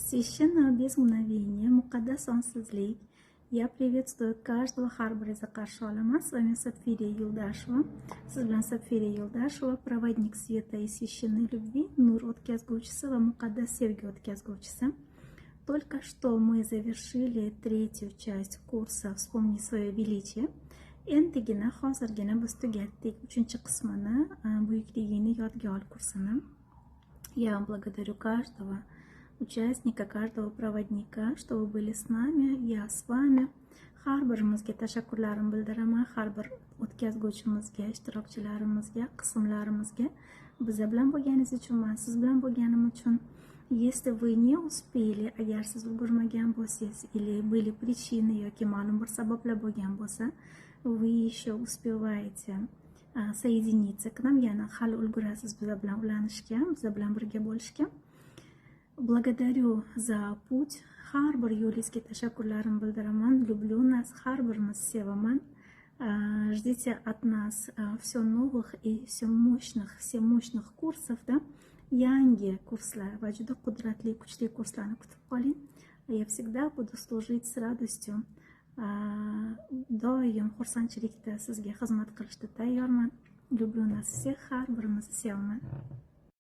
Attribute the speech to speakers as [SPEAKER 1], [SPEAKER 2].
[SPEAKER 1] Священного без мгновения, muqaddas onsizlik. Я приветствую каждого, har biringizni qarshi olaman. С вами Сапфирия Юлдашева. Siz bilan Sapfiriya Yo'ldasheva, проводник света и священной любви, nur o'tkazguvchisi va muqaddas sevgi o'tkazguvchisi. Только что мы завершили третью часть курса «Вспомни свое величие». Endigina, hozirgina biz tugatdik uchinchi qismini, «Buyukligingni yodga ol» kursini. Я благодарю каждого участника, каждого проводника, что вы были с нами, я с вами. Har birimizga tashakkurlarimni bildiraman, har bir o'tkazguvchimizga, ishtirokchilarimizga, qismlarimizga biza bilan bo'lganingiz uchun, man siz bilan bo'lganim uchun. Если вы не успели, agar siz ulgurmagan bo'lsangiz, или были причины, yoki ma'lum bir sabablar bo'lgan bo'lsa, вы еще успеваете соединиться к нам, yana hali ulgurasiz biza bilan ulanishga, biza bilan birga bo'lishga. Благодарю за путь. Har bir yo'lingizga tashakkurlarimni bildiraman. Люблю нас, har birimizni sevaman. Ждите от нас все новых и все мощных, все мощных курсов, да? Yangi kurslar va juda qudratli, kuchli kurslarni kutib qoling. Я всегда буду служить с радостью. Doim xursandchilikda sizga xizmat qilishda tayyorman. Люблю нас всех, har birimizni sevaman.